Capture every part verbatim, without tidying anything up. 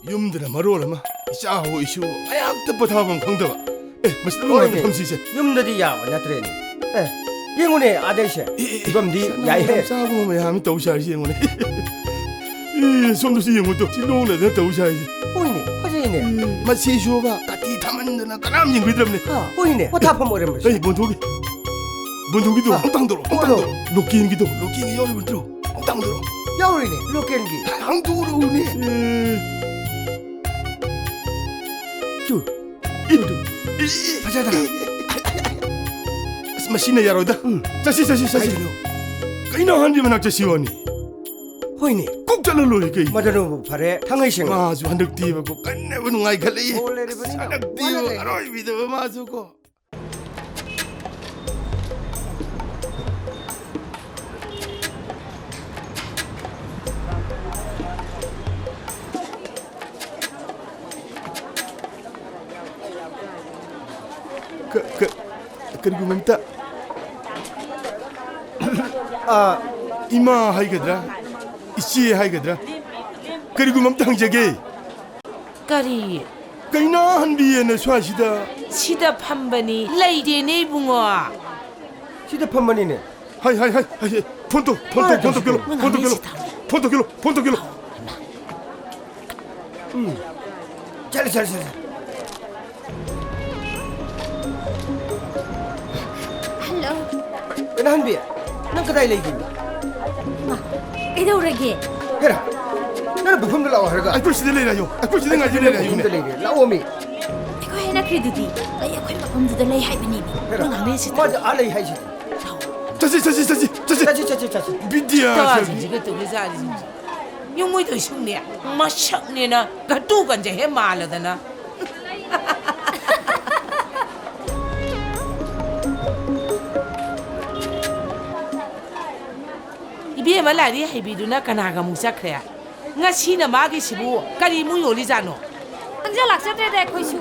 ꯌꯨꯝꯗꯅ ꯃꯔꯣꯜ ꯑꯃ, ꯏꯆꯥ ꯍꯣ ꯏꯁꯨ ꯍꯣ ꯉꯥꯏꯍꯥꯛꯇ ꯄꯣꯊꯥꯐꯝ ꯈꯪꯗꯕ꯫ ꯑꯦ, ꯃꯁꯤ ꯅꯨꯡꯉꯥꯏꯇ ꯍꯣꯏꯅꯦ꯫ ꯊꯝꯁꯤꯁꯦ꯫ ꯌꯨꯝꯗꯗꯤ ꯌꯥꯕ ꯅꯠꯇ꯭ꯔꯦꯅꯦ꯫ ꯑꯦ, ꯌꯦꯡꯉꯨꯅꯦ, ꯑꯥꯗꯩꯁꯦ꯫ ꯑꯦ, ꯑꯦ, ꯑꯦ, ꯐꯤꯕꯝꯗꯤ ꯁꯅꯥ ꯌꯥꯏꯍꯦ꯫ ꯃꯆꯥꯒꯨꯝꯕ ꯃꯌꯥꯝ ꯑꯃ ꯇꯧ ꯁꯥꯔꯤꯁꯦ ꯌꯦꯡꯉꯨꯅꯦ꯫ ꯑꯦ, ꯁꯣꯝꯗꯁꯨ ꯌꯦꯡꯉꯨ ꯇꯨ, ꯁꯤ ꯂꯣꯡꯅꯗꯅ ꯇꯧ ꯁꯥꯔꯤꯁꯦ꯫ ꯍꯣꯏꯅꯦ, ꯐꯖꯩꯅꯦ꯫ ꯑꯦ, ꯃꯁꯤꯁꯨꯕ ꯀꯥꯇꯤ ꯊꯥꯃꯟꯗꯅ ꯀꯅꯥꯝ ꯌꯦꯡꯕꯤꯗ꯭ꯔꯕꯅꯦ꯫ ꯑꯥ, ꯍꯣꯏꯅꯦ, ꯄꯣꯊꯥꯐꯝ ꯑꯣꯏꯔꯝꯕꯁꯦ꯫ ꯑꯩ ꯕꯣꯟꯊꯣꯛꯀꯦ꯫ ꯕꯣꯟꯊꯣꯛꯀꯤꯗꯣ ꯑꯥ, ꯑꯝꯇ ꯍꯥꯡꯗꯣꯔꯛꯑꯣ, ꯑꯝꯇ ꯍꯣꯏ, ꯍꯣꯏ꯫ ꯍꯥꯡꯗꯣꯔꯛꯑꯣ꯫ ꯂꯣꯀꯦꯜꯒꯤꯗꯣ, ꯂꯣꯀꯦꯜꯒꯤ ꯌꯥꯎꯔꯤꯕ ꯅꯠꯇ꯭ꯔꯣ? ꯑꯝꯇ ꯍꯥꯡꯗꯣꯔꯛꯑꯣ꯫ ꯌꯥꯎꯔꯤꯅꯦ, ꯂꯣꯀꯦꯜꯒꯤ꯫ ꯍꯥꯡꯗꯣꯔꯛꯎꯅꯦ꯫ ꯑꯦ꯫ ꯇꯨ, ꯇꯨ, ꯇꯨ꯫ ꯐꯖꯗ꯭ꯔꯥ? ꯑꯁ, ꯃꯁꯤꯅ ꯌꯥꯔꯣꯏꯗ꯫ ꯎꯝ꯫ ꯆꯠꯁꯤ, ꯆꯠꯁꯤ, ꯆꯠꯁꯤ꯫ ꯀꯥꯏꯗꯅꯣ? ꯀꯩꯅꯣ, ꯑꯍꯟꯒꯤ ꯃꯅꯥꯛ ꯆꯠꯁꯤ ꯋꯥꯅꯤ꯫ ꯍꯣꯏꯅꯦ꯫ ꯀꯣꯛ ꯆꯠꯂ ꯂꯣꯏꯔꯦ ꯀꯩ? ꯃꯗꯨꯅꯕꯨ ꯐꯔꯦ, ꯊꯥꯡꯉꯩ ꯁꯦꯡꯅ꯫ ꯃꯥꯁꯨ ꯍꯟꯗꯛꯇꯤꯕꯀꯣ ꯀꯟꯅꯕ ꯅꯨꯡꯉꯥꯏꯈꯠꯂꯛꯏ꯫ ꯕꯣꯜ ꯂꯩꯔꯤꯕꯅꯤꯅ ꯑꯁ, ꯍꯟꯗꯛꯇꯤꯕ ꯋꯥꯅ ꯂꯩꯔꯦ꯫ ꯑꯔꯣꯏꯕꯤꯗꯕ ꯃꯥꯁꯨ ꯀꯣ꯫ ꯀ-, ꯀ-, ꯀꯔꯤꯒꯨꯝꯕ ꯑꯝꯇ, ꯑ, ꯏꯃꯥ ꯍꯥꯏꯒꯗ꯭ꯔꯥ, ꯏꯆꯦ ꯍꯥꯏꯒꯗ꯭ꯔꯥ, ꯀꯔꯤꯒꯨꯝꯕ ꯑꯝꯇ ꯍꯪꯖꯒꯦ꯫ ꯀꯔꯤ? ꯀꯩꯅꯥꯍꯟꯕꯤꯑꯅ ꯁ꯭ꯋꯥꯏꯁꯤꯗ? ꯁꯤꯗ ꯐꯝꯕꯅꯤ꯫ ꯂꯩꯇꯦꯅꯦ, ꯏꯕꯨꯡꯉꯣ꯫ ꯁꯤꯗ ꯐꯝꯕꯅꯤꯅꯦ꯫ ꯍꯥꯏ, ꯍꯥꯏ, ꯍꯥꯏ, ꯍꯥꯏ, ꯍꯥꯏ꯫ ꯐꯣꯟ ꯇꯧ, ꯐꯣꯟ ꯇꯧ, ꯐꯣꯟ ꯇꯧ, ꯀꯩꯅꯣ? ꯐꯣꯟ ꯇꯧ, ꯀꯩꯅꯣ? ꯐꯣꯟ ꯇꯧ, ꯀꯩꯅꯣ? ꯐꯣꯟ ꯇꯧ, ꯀꯩꯅꯣ? ꯎꯝ꯫ ꯆꯠꯂꯦ, ꯆꯠꯂꯦ, ꯆꯠꯂꯦ꯫ ꯍꯜꯂꯣ꯫ ꯀꯩꯅꯥꯍꯟꯕꯤ, ꯅꯪ ꯀꯗꯥꯏ ꯂꯩꯒꯦ? ꯏꯃꯥ, ꯀꯩꯗꯧꯔꯒꯦ? ꯍꯦꯔꯥ, ꯅꯪꯅ ꯃꯐꯝꯗ ꯂꯥꯛꯑꯣ ꯍꯥꯏꯔꯒ? ꯑꯩꯈꯣꯏ ꯁꯤꯗ ꯂꯩꯔꯦ ꯍꯥꯏꯌꯣ, ꯑꯩꯈꯣꯏ ꯁꯤꯗ ꯉꯥꯏꯗ ꯂꯩꯔꯦ ꯍꯥꯏꯌꯣꯅꯦ꯫ ꯃꯐꯝꯗ ꯂꯩꯔꯦ, ꯂꯥꯛꯑꯣꯃꯤ꯫ ꯑꯩꯈꯣꯏ ꯍꯥꯏꯅꯈ꯭ꯔꯤꯗꯨꯗꯤ, ꯑꯩ ꯑꯩꯈꯣꯏ ꯃꯐꯝꯗꯨꯗ ꯂꯩ ꯍꯥꯏꯕꯅꯤꯅꯦ꯫ ꯍꯦꯔꯥ, ꯅꯪ ꯉꯥꯡꯅꯔꯤꯁꯤ ꯃꯥꯗꯤ ꯑꯥ ꯂꯩ ꯍꯥꯏꯁꯤꯗꯤ꯫ ꯆꯠꯁꯤ, ꯆꯠꯁꯤ, ꯆꯠꯁꯤ, ꯆꯠꯁꯤ꯫ ꯆꯠꯁꯤ, ꯆꯠꯁꯤ, ꯆꯠꯁꯤ꯫ ꯕꯤꯗ꯭ꯌꯥ ꯇꯥꯁꯤꯡꯁꯤꯒ ꯇꯧꯔꯤꯖꯥꯠꯁꯤꯡꯁꯦ꯫ ꯌꯨꯝ ꯃꯣꯏꯗꯣꯏ ꯁꯨꯡꯅꯦ, ꯃꯁꯛꯅꯦꯅ ꯘꯇꯨ ꯀꯟꯖꯩꯍꯦ ꯃꯥꯜꯂꯗꯅ꯫ ꯏꯕꯦꯝꯃ ꯂꯥꯏꯔꯤ ꯍꯩꯕꯤꯗꯨꯅ ꯀꯅꯥꯒ ꯑꯃꯨꯛ ꯆꯠꯈ꯭ꯔꯦ? ꯉꯁꯤꯅ ꯃꯥꯒꯤꯁꯤꯕꯨ ꯀꯔꯤ ꯑꯃꯨꯛ ꯌꯣꯜꯂꯤꯖꯥꯠꯅꯣ? ꯈꯪꯖ ꯂꯥꯛꯆꯗ꯭ꯔꯦꯗ ꯑꯩꯈꯣꯏꯁꯨ꯫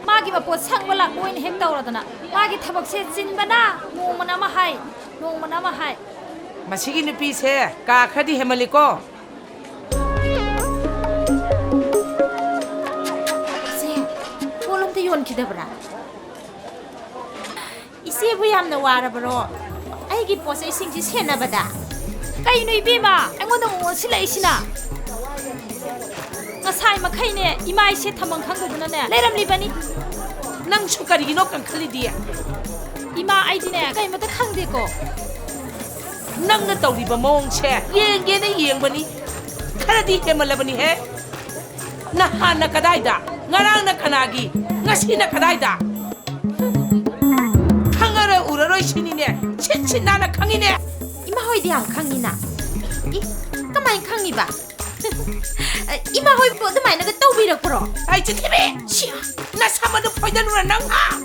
ꯃꯥꯒꯤ ꯃꯄꯣꯠ ꯁꯪꯕ ꯂꯥꯛꯄ ꯑꯣꯏꯅ ꯍꯦꯛ ꯇꯧꯔꯗꯅ꯫ ꯃꯥꯒꯤ ꯊꯕꯛꯁꯦ ꯆꯤꯟꯕꯅ ꯅꯣꯡꯃꯅ ꯑꯃ ꯍꯥꯏ, ꯅꯣꯡꯃꯅ ꯑꯃ ꯍꯥꯏ꯫ ꯃꯁꯤꯒꯤ ꯅꯨꯄꯤꯁꯦ ꯀꯥ ꯈꯔꯗꯤ ꯍꯦꯟꯃꯜꯂꯤꯀꯣ꯫ ꯗꯕ꯭ꯔꯥ? ꯏꯆꯦꯕꯨ ꯌꯥꯝꯅ ꯋꯥꯔꯕꯔꯣ? ꯑꯩꯒꯤ ꯄꯣꯠ ꯆꯩꯁꯤꯡꯁꯤ ꯁꯦꯟꯅꯕꯗ? ꯀꯩꯅꯣ ꯏꯕꯦꯝꯃ, ꯑꯩꯉꯣꯟꯗ ꯑꯃꯨꯛ ꯑꯣꯟꯁꯤꯜꯂꯛꯏꯁꯤꯅ? ꯉꯁꯥꯏ ꯃꯈꯩꯅꯦ ꯏꯃꯥ ꯏꯆꯦ ꯊꯝꯐꯝ ꯈꯪꯗꯗꯅꯅꯦ ꯂꯩꯔꯝꯂꯤꯕꯅꯤ꯫ ꯅꯪꯁꯨ ꯀꯔꯤꯒꯤꯅꯣ ꯀꯟꯈꯠꯂꯤꯗꯤ? ꯏꯃꯥ, ꯑꯩꯗꯤꯅꯦ ꯀꯩꯃꯇ ꯈꯪꯗꯦꯀꯣ꯫ ꯅꯪꯅ ꯇꯧꯔꯤꯕ ꯃꯑꯣꯡꯁꯦ ꯌꯦꯡꯒꯦꯅ ꯌꯦꯡꯕꯅꯤ, ꯈꯔꯗꯤ ꯍꯦꯟꯃꯜꯂꯕꯅꯤꯍꯦ꯫ ꯅꯍꯥꯟꯅ ꯀꯗꯥꯏꯗ? ꯉꯔꯥꯡꯅ ꯀꯅꯥꯒꯤ? ꯉꯁꯤꯅ ꯀꯗꯥꯏꯗ? ꯈꯪꯉꯔꯣꯏ ꯎꯔꯔꯣꯏ ꯁꯤꯅꯤꯅꯦ꯫ ꯁꯤꯠ ꯁꯤꯠ ꯅꯥꯟꯅ ꯈꯪꯉꯤꯅꯦ꯫ ꯏꯃꯥ ꯍꯣꯏꯗꯤ ꯌꯥꯝ ꯈꯪꯉꯤꯅ꯫ ꯏ, ꯀꯃꯥꯏꯅ ꯈꯪꯉꯤꯕ? ꯏꯃꯥ ꯍꯣꯏꯕꯨ ꯑꯗꯨꯃꯥꯏꯅꯒ ꯇꯧꯕꯤꯔꯛꯄ꯭ꯔꯣ? ꯑꯩ ꯆꯤꯟꯊꯤꯕꯤ! ꯁꯤ, ꯅꯁꯝ ꯑꯗꯨ ꯐꯣꯏꯗꯠꯂꯨꯔ ꯅꯪ, ꯍꯥ?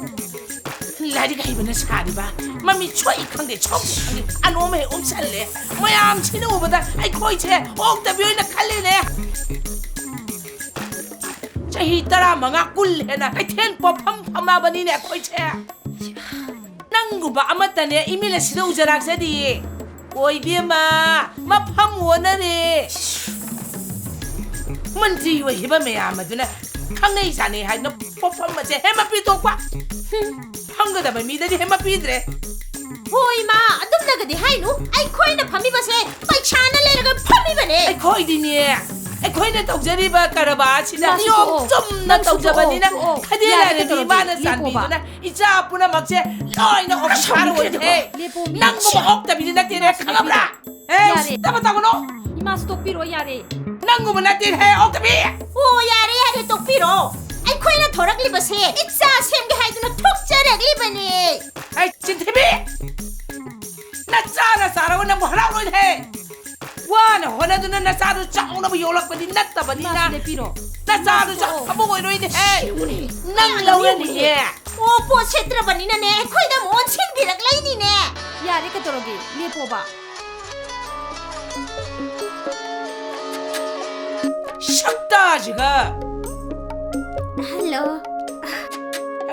ꯂꯥꯏꯔꯤꯛ ꯍꯩꯕꯅ ꯁꯥꯔꯤꯕ ꯃꯃꯤꯠ ꯁꯣꯛꯏ ꯈꯪꯗꯦ, ꯁꯣꯛꯏ ꯈꯪꯗꯦ, ꯑꯅꯣꯝ ꯍꯦꯛ ꯎꯞꯁꯜꯂꯦ꯫ ꯃꯌꯥꯝꯁꯤꯅ ꯎꯕꯗ ꯑꯩꯈꯣꯏꯁꯦ ꯑꯣꯛꯇꯕꯤ ꯑꯣꯏꯅ ꯈꯜꯂꯦꯅꯦ꯫ ꯆꯍꯤ ꯇꯔꯥꯃꯉꯥ ꯀꯨꯟ ꯍꯦꯟꯅ ꯀꯩꯊꯦꯜ ꯄꯣꯠꯐꯝ ꯐꯝꯃꯕꯅꯤꯅꯦ ꯑꯩꯈꯣꯏꯁꯦ꯫ ꯅꯪꯒꯨꯝꯕ ꯑꯃꯠꯇꯅꯦ ꯏꯃꯤꯠ ꯑꯁꯤꯗ ꯎꯖꯔꯛꯆꯗꯤꯌꯦ꯫ ꯑꯣꯏꯕꯦꯝꯃ, ꯃꯐꯝ ꯑꯣꯟꯅꯔꯦ꯫ ꯃꯟꯇ꯭ꯔꯤ ꯑꯣꯏꯈꯤꯕ ꯃꯌꯥꯝ ꯑꯗꯨꯅ ꯈꯪꯅꯩ ꯆꯥꯅꯩ ꯍꯥꯏꯗꯨꯅ ꯄꯣꯠꯐꯝ ꯑꯁꯦ ꯍꯦꯃ ꯄꯤꯊꯣꯛꯄ꯫ ꯐꯝꯒꯗꯕ ꯃꯤꯗꯗꯤ ꯍꯦꯃ ꯄꯤꯗ꯭ꯔꯦ꯫ ꯍꯣꯏ ꯏꯃꯥ, ꯑꯗꯨꯝꯅꯒꯗꯤ ꯍꯥꯏꯅꯨ꯫ ꯑꯩꯈꯣꯏꯅ ꯐꯝꯃꯤꯕꯁꯦ ꯄꯩꯁꯥꯅ ꯂꯩꯔꯒ ꯐꯝꯃꯤꯕꯅꯦ꯫ ꯑꯩꯈꯣꯏꯗꯤꯅꯦ, ꯑꯩꯈꯣꯏꯅ ꯇꯧꯖꯔꯤꯕ ꯀꯔꯕꯥꯔꯁꯤꯗ ꯏꯃꯥꯁꯨ ꯅꯤꯌꯣꯝ ꯇꯣꯛꯑꯣ꯫ ꯆꯨꯝꯅ ꯅꯪꯁꯨ ꯇꯧꯖꯕꯅꯤꯅ ꯇꯣꯛꯑꯣ, ꯇꯣꯛꯑꯣ꯫ ꯈꯗꯤ ꯌꯥꯔꯦ, ꯂꯥꯏꯔꯦꯝꯕꯤ ꯀꯩꯗꯧꯔꯒꯦ? ꯏꯃꯥꯅ ꯂꯦꯞꯄꯣꯕ꯫ ꯆꯥꯟꯕꯤꯗꯨꯅ ꯏꯆꯥ ꯄꯨꯝꯅꯃꯛꯁꯦ ꯂꯣꯏꯅ ꯑꯣꯐꯤꯁ ꯀꯥꯔ ꯑꯣꯏꯔꯦ꯫ ꯂꯦꯞꯄꯣ, ꯃꯤ꯫ ꯅꯪꯒꯨꯝꯕ ꯑꯣꯛꯇꯕꯤꯗꯤ ꯅꯠꯇꯦꯅꯦ, ꯏꯃꯥꯁꯨ ꯈꯪꯉꯕ꯭ꯔꯥ? ꯂꯦꯞꯄꯤꯔꯣ꯫ ꯑꯦ, ꯌꯥꯔꯦ꯫ ꯎꯁꯤꯠꯇꯕ ꯇꯧꯒꯅꯣ꯫ ꯏꯃꯥꯁꯨ ꯇꯣꯛꯄꯤꯔꯣ, ꯌꯥꯔꯦ꯫ ꯅꯪꯒꯨꯝꯕ ꯅꯠꯇꯦꯅꯦ, ꯑꯣꯛꯇꯕꯤ꯫ ꯑꯣ, ꯌꯥꯔꯦ, ꯌꯥꯔꯦ, ꯇꯣꯛꯄꯤꯔꯣ꯫ ꯑꯩꯈꯣꯏꯅ ꯊꯣꯔꯛꯂꯤꯕꯁꯦ ꯏꯆꯥ ꯁꯦꯝꯒꯦ ꯍꯥꯏꯗꯨꯅ ꯊꯣꯛꯆꯔꯛꯂꯤꯕꯅꯦ꯫ ꯑꯩ ꯆꯤꯟꯊꯤꯕꯤ! ꯅꯆꯥꯅ ꯆꯥꯔꯒ ꯅꯪꯕꯨ ꯍꯔꯥꯎꯔꯣꯏꯅꯦ꯫ ꯋꯥꯅ ꯍꯣꯠꯅꯗꯨꯅ ꯅꯆꯥꯗꯨ ꯆꯥꯎꯅꯕ ꯌꯣꯛꯂꯛꯄꯗꯤ ꯅꯠꯇꯕꯅꯤꯅ꯫ ꯏꯃꯥꯁꯨ ꯂꯦꯞꯄꯤꯔꯣ꯫ ꯅꯆꯥꯗꯨ ꯏꯃꯥꯁꯨ ꯆꯥꯎ ꯇꯣꯛꯑꯣ꯫ ꯊꯕꯛ ꯑꯣꯏꯔꯣꯏꯅꯦꯍꯦ꯫ ꯁꯤꯕꯨꯅꯦ꯫ ꯅꯪ ꯏꯃꯥꯅ ꯂꯧꯔꯅꯤꯍꯦ꯫ ꯂꯦꯞꯄꯤꯔꯣ꯫ ꯑꯣ, ꯄꯣꯠ ꯁꯤꯠꯇ꯭ꯔꯕꯅꯤꯅꯅꯦ, ꯑꯩꯈꯣꯏꯗ ꯑꯃꯨꯛ ꯑꯣꯟꯁꯤꯟꯕꯤꯔꯛꯂꯛꯏꯅꯤꯅꯦ꯫ ꯌꯥꯔꯦ, ꯀꯩꯗꯧꯔꯒꯦ? ꯂꯦꯞꯄꯣꯕ꯫ ꯁꯛꯇꯥꯁꯤꯒ꯫ ꯍꯜꯂꯣ꯫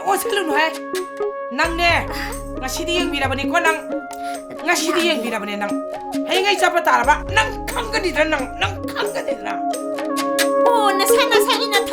ꯑꯣꯟꯁꯤꯜꯂꯨꯅꯨꯍꯦ꯫ ꯅꯪꯅꯦ, ꯉꯁꯤꯗꯤ ꯌꯦꯡꯕꯤꯔꯕꯅꯤꯀꯣ ꯅꯪ꯫ ꯉꯁꯤꯗꯤ ꯌꯦꯡꯕꯤꯔꯕꯅꯦ ꯅꯪ꯫ ꯍꯌꯦꯡ ꯑꯩ ꯆꯠꯄ ꯇꯥꯔꯕ? ꯅꯪ ꯈꯪꯒꯅꯤꯗ꯭ꯔꯥ ꯅꯪ? ꯅꯪ ꯈꯪꯒꯅꯤꯗ꯭ꯔꯥ? ꯑꯣ, ꯅꯁꯥ ꯅꯁꯥꯒꯤ ꯅꯠꯇ꯭ꯔꯣ?